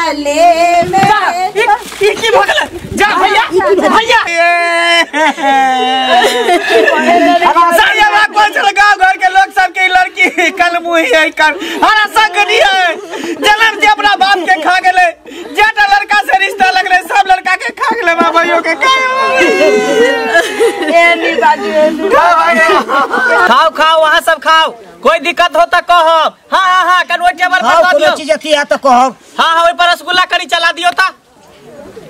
गले में ई की भ गेलै जा भैया भैया साया बा कोन चल गांव घर के लोग सब के लड़की कल मुही है कल हरा संग नहीं है जन्म जे अपना बाप के खा गेलै जेटा लड़का से रिश्ता लगले सब लड़का के खा गेलै बाबा के ए नी बाजू खाओ खाओ वहां सब खाओ कोई दिक्कत हो त कहो। हां हां हां कनवो टेबल पर दऽ दियो कोनो चीज अथी है त कहो। हां हां ओइ पर रसगुल्ला करी चला दियो ता।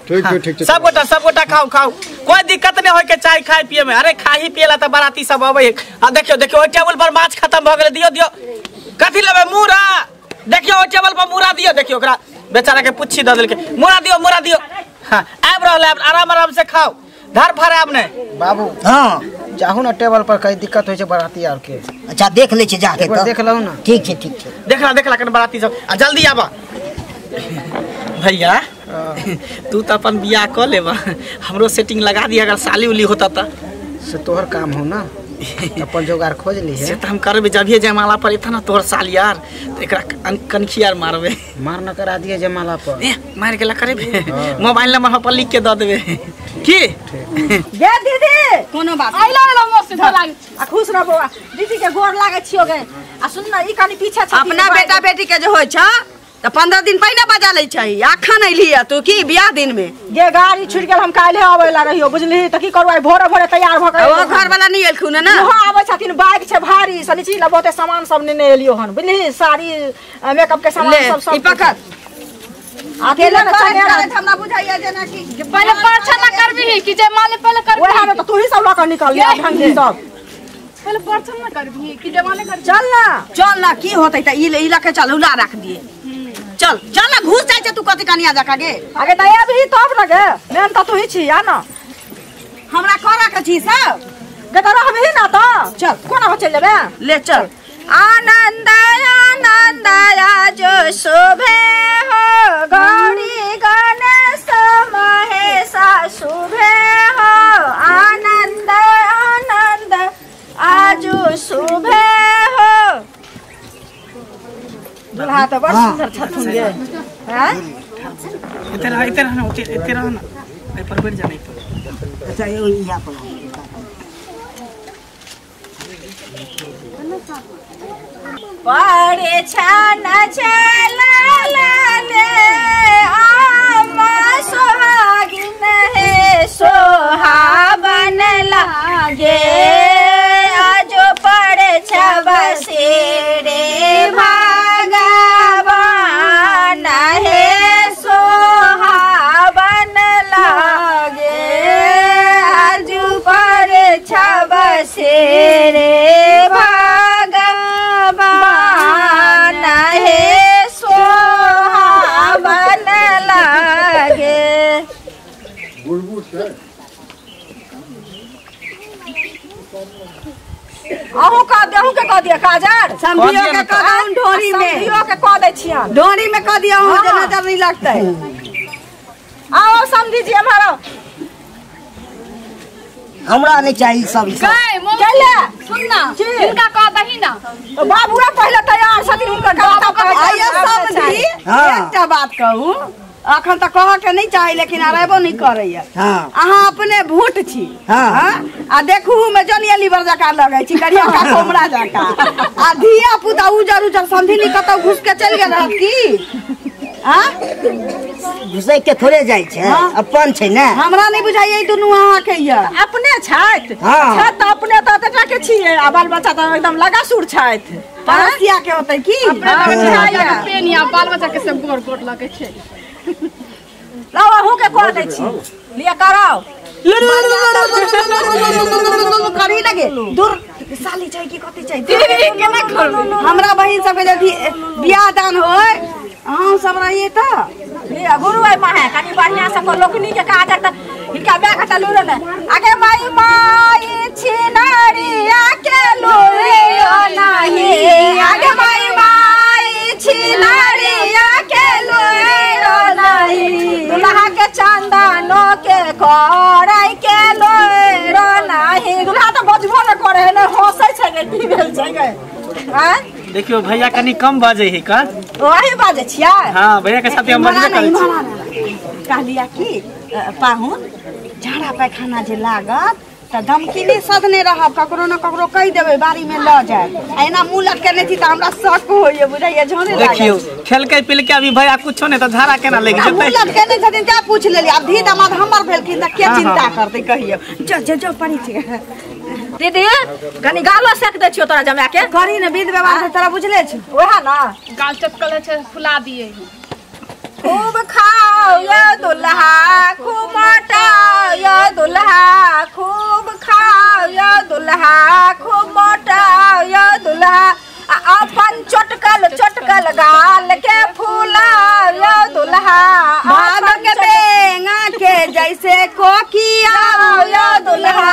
ठीक ठीक ठीक सब गोटा खाओ खाओ कोई दिक्कत नहीं होय के चाय खाए पिए में। अरे खाही पिए ला त बाराती सब आबै आ देखियो देखियो ओइ टेबल पर माछ खत्म भ गेलै दियो दियो कथि लेबै मूड़ा देखियो ओइ टेबल पर मूड़ा दियो देखियो ओकरा बेचारा के पुच्छी द देलकै मूड़ा दियो मूड़ा दियो। हां आबि रहल है आराम आराम से खाओ धर फर आब नै बाबू। हां जाहू ना टेबल पर कहीं दिक्कत होय छै बाराती आर के। अच्छा देख लै छी जाके त देख लहु ना। ठीक छै ठीक छै देखला देखला कन बाराती सब आ जल्दी आबा भैया। तू त अपन बियाह क लेबा हमरो सेटिंग लगा दिया अगर साली उली होता त से तोहर काम हो ना अपन जोगार खोज ली है से त हम करबे जभिए जयमाला पर एथा ना तोहर साल यार त एकरा कनखी यार मारबे मार न करा दिए जयमाला पर ए मार के ला करबे मोबाइल नंबर हम पर लिख के the देबे की गे दीदी कोनो बात आइला आइला मस्त लाग आ खुश रह बौआ दीदी के गोर लागे छियो गे आ सुन ना ई कनी पीछे छथिन अपना बेटा बेटी के जे होय छ त 15 दिन पहिने बजा लै छै अखन अइली तू की बियाह दिन में गे गाड़ी छुट गेल हम काल्हे आबै ला रहियो बुझली त की करू आई भोरे भोरे तैयार भ के ओ घर वाला नहीं एलखुन ना हां आबै छथिन बाइक छै भारी सनिची ला बहुते सामान सब नेने एलियो हन बुझली साड़ी मेकअप के सामान सब सब ई पकड़ अकेले न चले हमरा बुझाइया जेना कि पहले परछा ना करबी कि जयमाले पहले करबी ओहे में त तू ही सब ल के निकल ले ढंग सब पहले परछा ना करबी कि जयमाले कर चल ना की होतै त ई ल के चल उला रख दिए चल चल ना घुस जाय छै तू कथि कनिया जका गे आगे त आबही तब न गे मेन त तू ही छी आ ना हमरा करा के छी सब गे त रहबही ना त चल कोना चल जेबे ले चल। आनंद आनंद आज शोभे हो गौरी गणेश महेश शुभे हो आनंद आनंद आज शोभे हो। दुल्हा त बड़ सुंदर छथुन गे हैं एते रह ना एते रह ना एहि पर बैठ जा नहीं पर। अच्छा यहाँ पर परे छन चला ले आम सोहागिन हे सोहावन लागे आजो परे छबसे रे भगवान हे सोहावन लागे आजो परे छबसे रे भगवान हे सोहावन लागे। अहूँ कह दे अहूँ के कह दिया काजर समधियो के कह दहूँ ढोरी में समधियो के कह दै छियन ढोरी में कह दिया हूँ जे नजर नहीं लगतै। आओ समधी जी हमारा हमरा नहीं चाहिए सब गए सुन ना इनका कह दही ना तो बाबूआ पहले तैयार छथिन हुनकर बाबू आइयो समधी एकटा बात कहू अखन त कह के नहीं चाही लेकिन अरेबो नहीं करैया। अहाँ अपने भूट छी आ देखू में जनिया लीवर जका लगै छी करिया का कोमरा जका आ धिया पुता उजर उजर समधी नी कतौ घुस के चलि गेल रहत की हां घुसै के थोड़े जाइ छै अपन छै ने हमरा नहीं बुझाइए दुनू अहाँ के या अपने छथि छथि त अपने त एतटा के छियै आ बाल बच्चा त एकदम लगासुर छथि पड़ोसिया के होतै की अपने बच्चा के पेन या बाल बच्चा के सब गोर गोर लगै छै। लाओ अहूँ के कह दै छी लिअ कराओ करी लगे दूर साली छै की कथि छै केना करबै हमरा बहिन सबके जदि बियाह दान होय अहाँ सब रहिए त लिअ गुरु आई माहे कनी बढ़िया से लोकनी के काजर त हिनका बैग त लूर ने आगे माई माई छिनारिया के लूरियो नाही आगे माई माई छिनारिया के लूरियो नाही दुल्हा के चंदनो के करै के लोरो नाही। दुल्हा त बजबो न करे ने हंसै छै गे की भेल छै गे हैं देखियो भैया कनी कम बाजे है का ओही बाजे छियै। हां भैया के साथे हम बजबे करै छी। कहलिया की पाहुन झाड़ा पैखाना जे लागत त धमकी नहीं सधने रहब, ककरो न ककरो कहि देबै बाड़ी में ल जाए। एना मुंह लटकेने छी त हमरा शक होइए बुझाइए झोरे लागल। देखियो खेलकै पिलकै अभी भैया कुछो नहीं त झाड़ा केना लागि जेतै। मुंह लटकेने छथिन तें पूछ लेली। आब धी दामाद हमर भेलखिन त के चिंता करतै कहियो। जो जो जो पड़ी छी दीदी कनी गालो सेक दै छियो तोरा जमा के करी ने विध व्यवहार से तोरा बुझले छी ओएह ना गाल चपकल छै फुला दिए। खूब खाओ ये दुल्हा खूब मोटाओ ये दुल्हा खूब खाओ ये दुल्हा खूब मोटाओ ये दुल्हा अपन चटकल चटकल गाल के फूलाओ ये दुल्हा भादो के बेंगा के जैसे कोकिया ये दुल्हा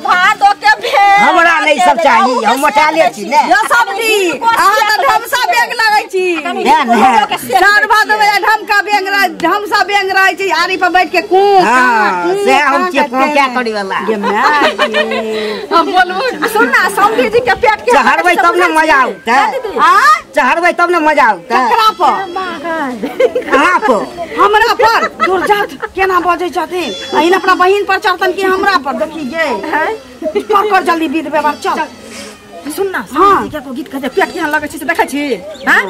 भादो के भेंगा। हमरा नहीं सब चाहिए, हम मोटा ले छी ने यो सब दी। अहाँ त ढमसा बेंग लगै छी। साल भादो में ढमका बेंग रह ढमसा बेंग रहै छी आरी पर बैठ के कू हां से हम के को क्या करी वाला गे my. हम बोलबो सुन ना समधी जी के पेट के चढ़बै तब ने मजा औतै। हां चढ़बै तब ने मजा औतै। ककरा पर? अहाँ पर हमरा पर दुर्जात केना बजै छथिन। अहिन अपना बहिन पर चढ़तन कि हमरा पर देखी गे। कर कर जल्दी विध व्यवहार चल। सुन ना समधी के गीत कहै पेट केहन लगै छै से देखै छी। हां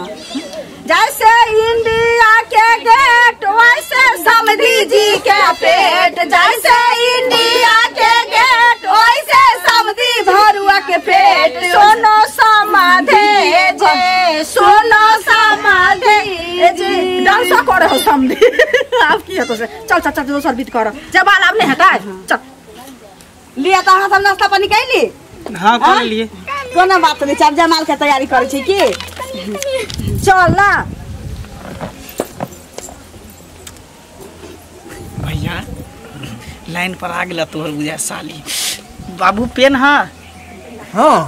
जैसे इंडिया के गेट वैसे समधी जी के पेट, जैसे इंडिया के गेट वैसे समधी भरुआ के पेट। सोनो समाधे जे सोनो समाधे जे डांस करे हो समधी। आब की हेतो से चल चल चल दोसर विध कर जबाल आब नहीं हेतै चल लिया त अहाँ सब नाश्ता पानी कैली? हां कर लिए। कोनो बात नहीं, आब जमाल के तैयारी करै छी की चल ना भैया लाइन पर आ गेला तोहर बुझा साली। बाबू पेन हाँ हाँ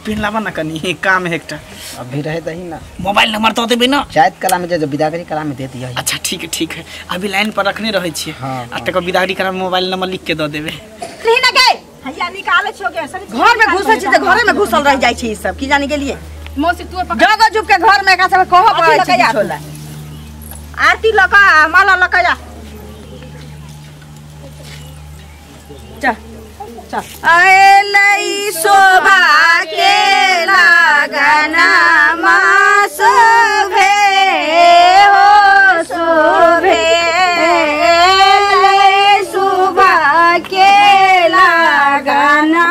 पेन लाबा ना कनी काम है एकटा। अभी रहे दही ना मोबाइल नंबर तो देबे ना शायद कला में जे विदागरी कला में दे दिया। अच्छा ठीक है ठीक है अभी लाइन पर रखने रहै छियै। हाँ, आ तकर विदागरी कला में मोबाइल नंबर लिख के the देबे। नहीं ना गए हैया निकाले छियो के घर में घुसै छी त घरे में घुसल रह जाइ छी। ई सब की जानी गेलिए मौसी तू पकड़ जगह जुब के घर में एकरा सब कहब पड़ै छै छोला आरती लक माला लक जा चल चल। अलै शोभा के लगना मा शोभे हो शोभे शोभा के लगना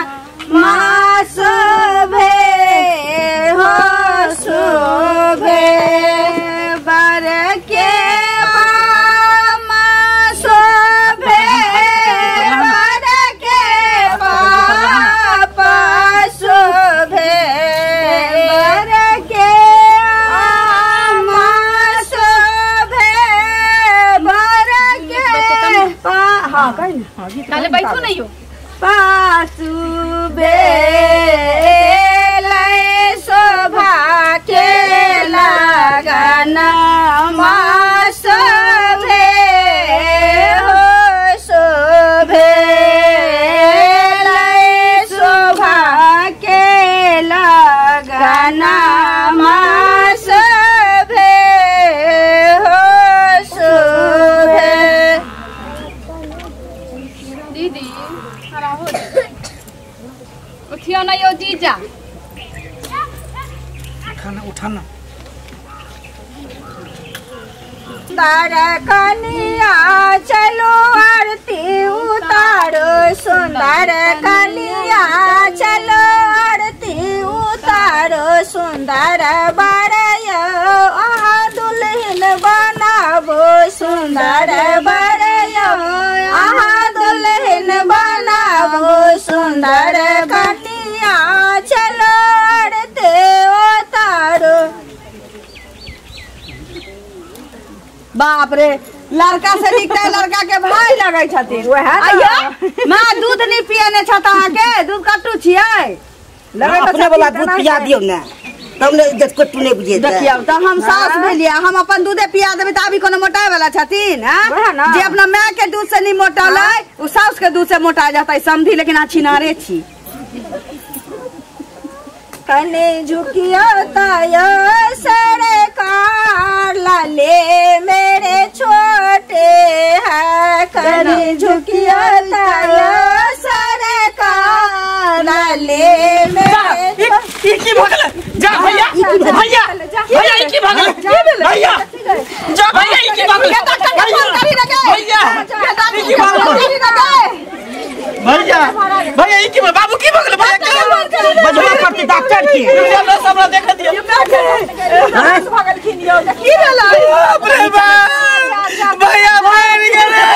मा शोभे हो शोभे बर के मामा शोभे बर के पापा शोभे बर के आमा शोभे बर के पा हां कहि ना ताले बैठो नहीं हो पासु बेलै शोभा के लगना मा शोभे हो शोभे लै शोभा के लगना मा शोभे हो शोभे। दीदी खड़ा हो उठियो ना यो जीजा खाना उठाना। सुंदर कनिया चलो आरती उतारो सुंदर कनिया चलो आरती उतारो सुंदर बरयो आहा दुल्हन बनाबो सुंदर बरयो आहा दुल्हन बनाबो सुंदर कनिया चलो आरती उतारो। बाप रे लड़का से निकले लड़का के भाई लगै छथिन। आइयो मां दूध नहीं पियने छत अहाँ के दूध कट्टू छियै लगै अपने वाला दूध पिया दियौ ने तब ने इज्जत कट्टू नहीं बुझे। देखियौ त हम सास भेलियै हम अपन दूधे पिया देबै त अभी कोनो मोटाए वाला छथिन। हां जे अपना माय के दूध से नहीं मोटलै उ सास के दूध से मोटा जतै समझी, लेकिन अहाँ छिनारे छी। कने झुकियो तायो सरकार लाले मेरे छोटे है कने झुकियो तायो सरकार लाले मेरे की भगल जा भैया भैया भैया की भगल भैया जा भैया की भगल भैया की भगल भैया भैया की बाबू की भगल भैया बजवा पड़ते डॉक्टर के चलो हमरा देख दियो भगल खिनियो की भेलै बाप रे बाप भैया मर गेलै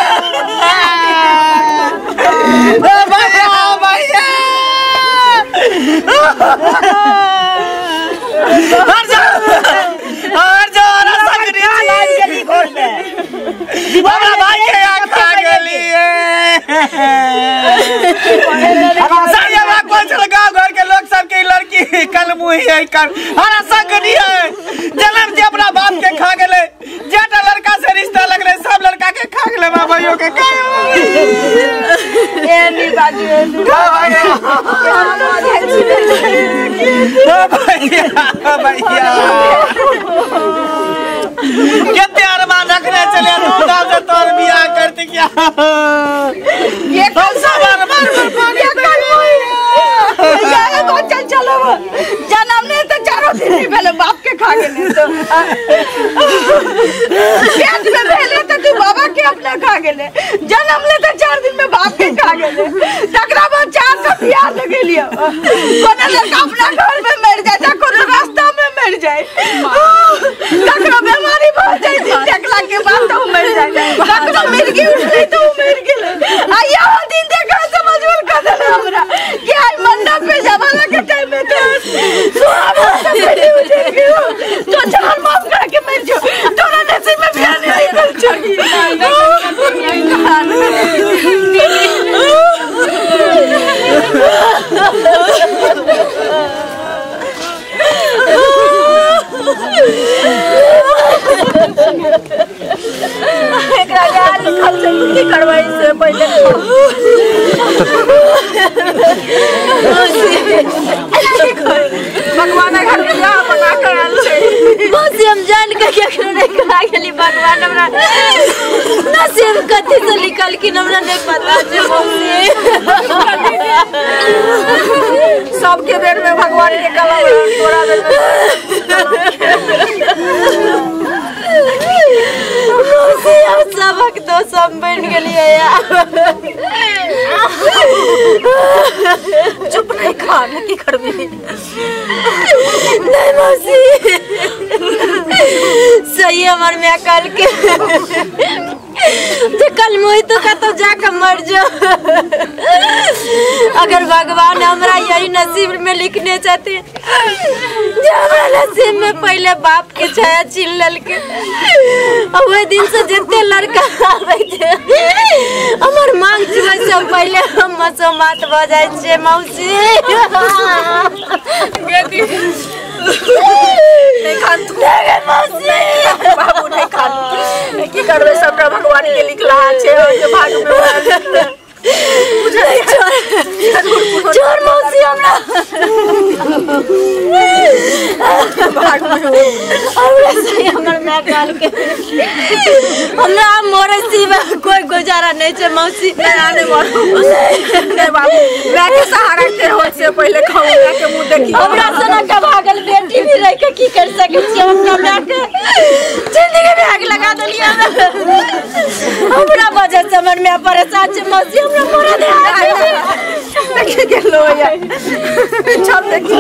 भैया भैया हर जा हमरा भाई के आंख आ गेली गाँव घर के लोग सब के लड़की कल मुही है कर हरा संगनी है जन्म जे अपना बाप के खा गेले जेटा लड़का से रिश्ता लगले सब लड़का के खा गेले बाबा के खा एनी बाजू एनी भैया भैया कितने अरमान रखने चले धूमधाम से तोर बियाह करते क्या ये हम सब अरमान पर पानी ये बच्चा चलो जन्म ने तो चारों दिन ही पहले बाप के खा गेले तो पेट में भेले तो तू बाबा के अपना खा गेले जन्म ले तो 4 दिन में बाप के खा गेले तकरा बाद 4 का बियाह लगेलियो कोनो लड़का अपना घर में मर जाए ता कोनो रास्ता में मर जाए तकरा बीमारी भर जाए देखला के बाद तो मर जाए तकरा मिर्गी उठले तो मर गेले आ यह दिन देखा से मजबूर कर देले हमरा कि आज मंडप पे जमाना के टाइम में तो सुहा से पहले उठे गयो तो जान माफ कर के मर जो तोरा नसीब में बियाह नहीं कर छोड़ी एकरा यार लिखल छै की करबै से पहिले भगवान घर बियाह बना के आयल छै बस हम जान के केकरो नहीं खा गेली भगवान हमरा नसीब कथी से लिखलखिन हमरा नहीं पता छै मौसी सबके बेर में भगवान के कलम तोरा बेर में मौसी हम सबक दोस्त हम बन गेलियै यार चुप नहीं खा की करबी नहीं मौसी सही हमर माय कल के जे कल मुही तो कतौ जाके मर जो अगर भगवान हमरा यही नसीब में लिखने चाहते जे हमरा नसीब में पहले बाप के छाया छीन लेलकै ओहि दिन से जते लड़का आबै छै हमर मांग छुबै से पहले हम मसोमात भऽ जाइ छियै मौसी नहीं खान तू मौसी बाबू नहीं खान की करबै सबटा भगवान के लिखला छै ओहि के भाग में छोड़ मौसी हमरा हमरा से हमर माय कहलकै हमरा मरै सिवा कोई गुजारा नहीं छै मौसी नहीं मरू नहीं बाबू माय के सहारा के होय से पहिले खाऊ माय के मुंह देखी हमरा सना के भागल बेटी भी रह के की कर सकै छी हम अपना माय के जिंदगी में आग लगा देलियै हमरा वजह से हमर माय परेशान छै मौसी हमरा मरऽ दे देखि गेलो या चल देखी।